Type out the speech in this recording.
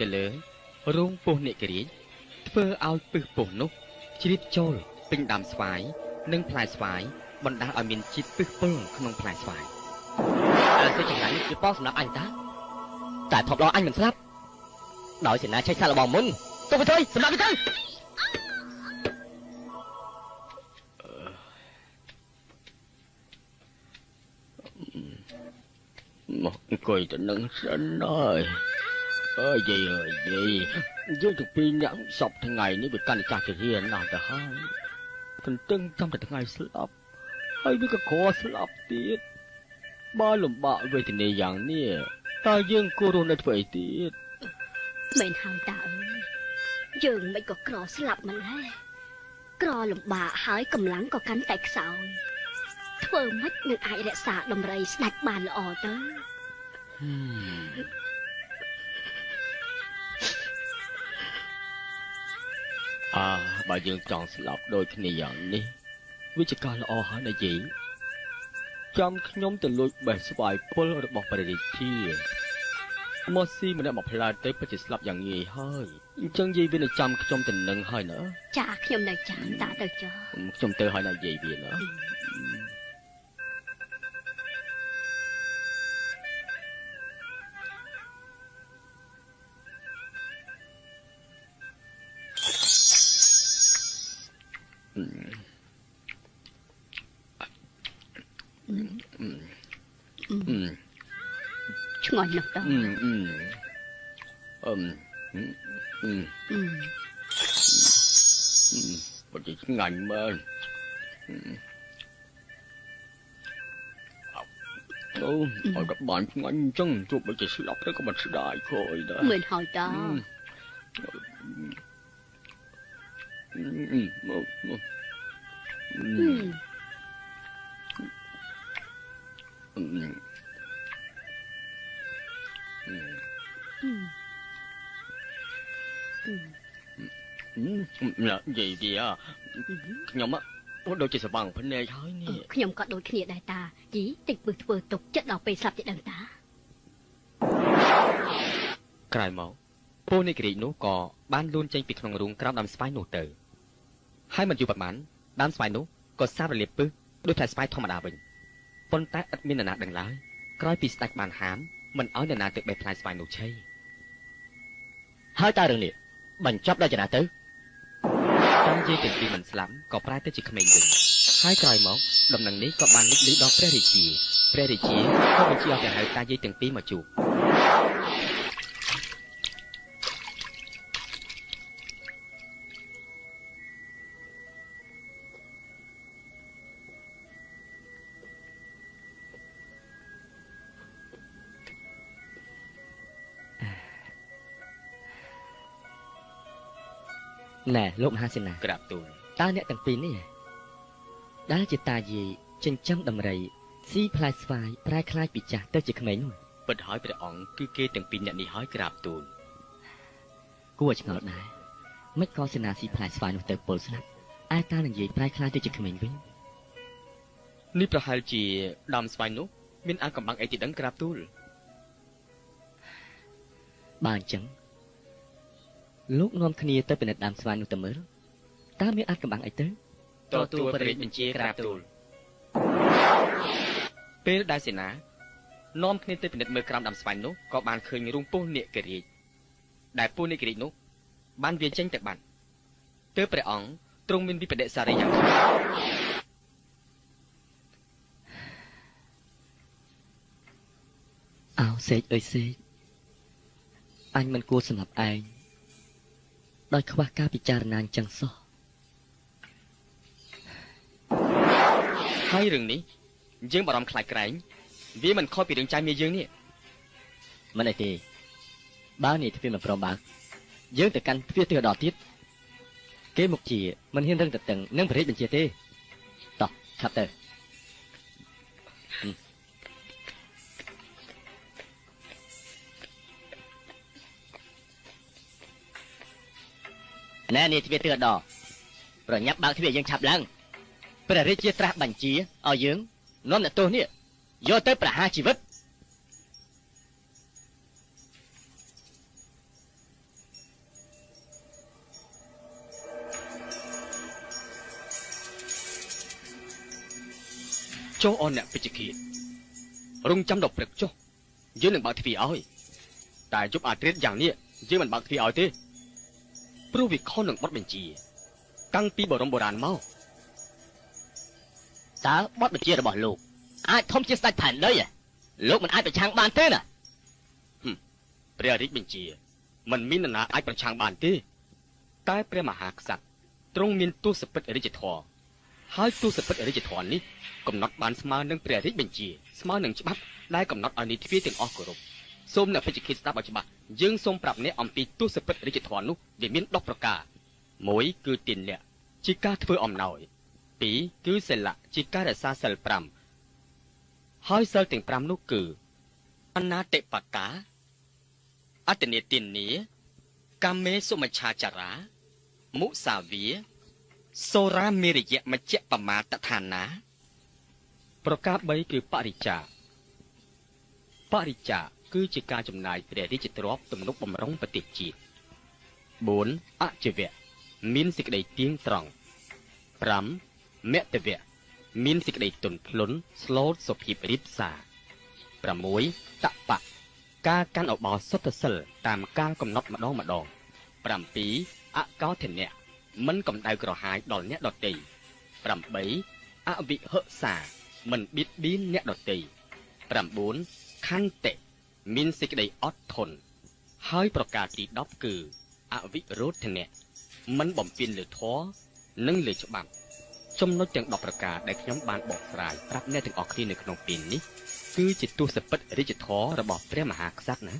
ទៅលើរោងពោះនាគរាជធ្វើឲ្យពឹសពោះនោះជ្រាបចូលពេញដើមស្វាយនិងផ្លែស្វាយបណ្ដាលឲ្យមានជាតិពឹសពុលក្នុងផ្លែស្វាយ អើសេចចម្ងាញ់គឺប៉ងសម្រាប់អញតាតែថប់ដល់អញមិនស្លាប់ដោយសេនាឆេះសាឡបងមុនទុកទៅសម្រាប់ទៅ មកអង្គុយទៅនឹងសិនហើយអើយយាយអើយយាយយើងទាំងពីរអ្នកសពថ្ងៃនេះវាកាន់តែចាស់ជរាណាស់ទៅហើយទន្ទឹងចាំតែថ្ងៃស្លាប់ហើយវាក៏ក្រស្លាប់ទៀតបើលំបាកវេទនាយ៉ាងនេះតើយើងគួររស់នៅធ្វើអីទៀតមែនហើយតាអើយយើងមិនក៏ក្រស្លាប់ម្ល៉េះក្រលំបាកហើយកម្លាំងក៏កាន់តែខ្សោយធ្វើម៉េចនឹងអាចរក្សាដំរីស្ដេចបានល្អទៅ អើបើយើងចង់ស្លាប់ដូចគ្នាយ៉ាងនេះវាជាការល្អហើយណាយាយចាំខ្ញុំទៅលួចបេះស្វាយពុលរបស់ព្រះរាជាមកស៊ីម្នាក់មកផ្លែទៅពិតជាស្លាប់យ៉ាងងាយហើយអញ្ចឹងយាយវានៅចាំខ្ញុំទៅនឹងហើយណាចាខ្ញុំនៅចាំតាទៅចុះខ្ញុំទៅហើយណាយាយវាណា ឆ្ងាញ់ណាស់តាអឺបើជាឆ្ងាញ់មែនអូឲ្យតែបានឆ្ងាញ់អញ្ចឹងទោះបីជាស្លាប់ទៅក៏មិនស្ដាយក្រោយដែរមែនហើយតា និយាយវាខ្ញុំដូចជាស្បាំងភ្នែកហើយនេះខ្ញុំក៏ដូចគ្នាដែរតាយីតិចពឹសធ្វើទុកចិត្តដល់ពេលស្លាប់ជាដឹងតាក្រោយមកពូនាគរាជនោះក៏បានលូនចេញពីក្នុងរូងក្រោមដើមស្វាយនោះទៅហើយមិនយូរប៉ុន្មានដើមស្វាយនោះក៏សាបរលាបពឹសដូចផ្លែស្វាយធម្មតាវិញប៉ុន្តែឥតមាននរណាដឹងឡើយក្រោយពីស្ដេចបានហាមមិនឲ្យនរណាទៅបេះផ្លែស្វាយនោះឆីហើយតើរឿងនេះបញ្ចប់ដល់ចំណាទៅតាយាយទាំងពីរមិនស្លាប់ក៏ប្រែទៅជាក្មេងវិញហើយក្រោយមកដំណឹងនេះក៏បានលេចឮដល់ព្រះរាជាព្រះរាជាក៏បញ្ជាឲ្យទៅហៅតាយាយទាំងពីរមកជួប ណែលោកមហាសេនាក្រាបទូលតើអ្នកទាំងពីរនេះដែលជាតាយាយចិញ្ចឹមដំរីស៊ីផ្លែស្វាយប្រែក្លាយពីចាស់ទៅជាក្មេងនោះពិតហើយព្រះអង្គគឺគេទាំងពីរអ្នកនេះហើយក្រាបទូលគួរឲ្យឆ្ងល់ដែរមិនក៏សេនាស៊ីផ្លែស្វាយនោះទៅពុលស្លាប់ឯតានឹងយាយប្រែក្លាយទៅជាក្មេងវិញនេះប្រហែលជាដើមស្វាយនោះមានអាកំបាំងអីទីដឹងក្រាបទូលបើអញ្ចឹងលោកនាំគ្នាទៅពិនិត្យដើមស្វាយនោះទៅមើលតើមានអាចកំបាំងអីទៅទទួលព្រះរាជបញ្ជាក្រាបទូលពេលដែលសេនានាំគ្នាទៅពិនិត្យមើលក្រោមដើមស្វាយនោះក៏បានឃើញរូងពស់នាគរាជដែលពស់នាគរាជនោះបានវាចេញទៅបាត់ទើបព្រះអង្គទ្រង់មានវិបដិសារីយ៉ាងខ្លាំងអោសេកអើយសេកអញមិនគួរសម្រាប់ឯងដោយខ្វះការពិចារណាអញ្ចឹងសោះហើយរឿងនេះយើងបារម្ភខ្លាចក្រែងវាមិនខុសពីរឿងចៅមាយើងនេះមិនអីទេបើនេះទ្វារមិនព្រមបើកយើងទៅកាន់ទ្វារទិសដល់ទៀតគេមកជាមិនហ៊ានរឹងតឹងនឹងព្រះរាជបញ្ជាទេតោះឆាប់ទៅណែនេះទ្វារទិសដល់ប្រញាប់បើកទ្វារយើងឆាប់ឡើងព្រះរាជាត្រាស់បញ្ជាឲ្យយើងនាំអ្នកទោសនេះយកទៅប្រហារជីវិត ចុះអនអ្នកពេជ្ជឃាតរងចាំដល់ព្រឹកចុះយើងនឹងបើកទ្វារឲ្យតែយប់អាត្រៀតយ៉ាងនេះយើងមិនបើកទ្វារឲ្យទេព្រោះវាខុសនឹងបទបញ្ជាតាំងពីបរមបុរាណមក តើបទបញ្ជារបស់លោកអាចធំជាស្ដេចផែនដីលោកមិនអាចប្រឆាំងបានទេណា ព្រះរាជបញ្ជាមិនមាននរណាអាចប្រឆាំងបានទេតែព្រះមហាក្សត្រទ្រង់មានទសពិធរាជធម៌ហើយទសពិធរាជធម៌នេះកំណត់បានស្មើនឹងព្រះរាជបញ្ជាស្មើនឹងច្បាប់ដែលកំណត់ឲ្យនីតិវិធីទាំងអស់គោរពសូមអ្នកពេជ្ជឃាតស្ដាប់ឲ្យច្បាស់យើងសូមប្រាប់អ្នកអំពីទសពិធរាជធម៌នោះវាមាន10ប្រការ1គឺទានៈជាការធ្វើអំណោយ2គឺសិលៈជាការរក្សាសិល5ហើយសិលទាំង5នោះគឺអនាតិបតាអត្តនេទានាកាមេសុមច្ឆាចារាមុសាវាសូរាមេរយមជ្ជបមាតឋានាប្រការ3គឺបរិច្ចាបរិច្ចាគឺជាការចំណាយព្រះរាជទ្រព្យទំនុកបំរុងប្រទេសជាតិ4អជីវៈមានសេចក្តីទៀងត្រង់5មតវៈមានសេចក្តីទន់ភ្លន់ស្លូតសុភាពរៀបសារ6តបៈការកាន់ឧបោសថសិលតាមកាលកំណត់ម្ដងម្ដង7អកោធនៈមិនកំដៅក្រហាយដល់អ្នកដទៃ8អវិហិសាមិនបៀតបៀនអ្នកដទៃ9ខន្តិមានសេចក្តីអត់ធន់ហើយប្រការទី10គឺអវិរោធនៈមិនបំពេញលើធម៌និងលើច្បាប់ចំណុចទាំង10ប្រការដែលខ្ញុំបានបកស្រាយប្រាប់អ្នកទាំងអស់គ្នានៅក្នុងពេលនេះគឺជាទសពិធរាជធម៌របស់ព្រះមហាក្សត្រណា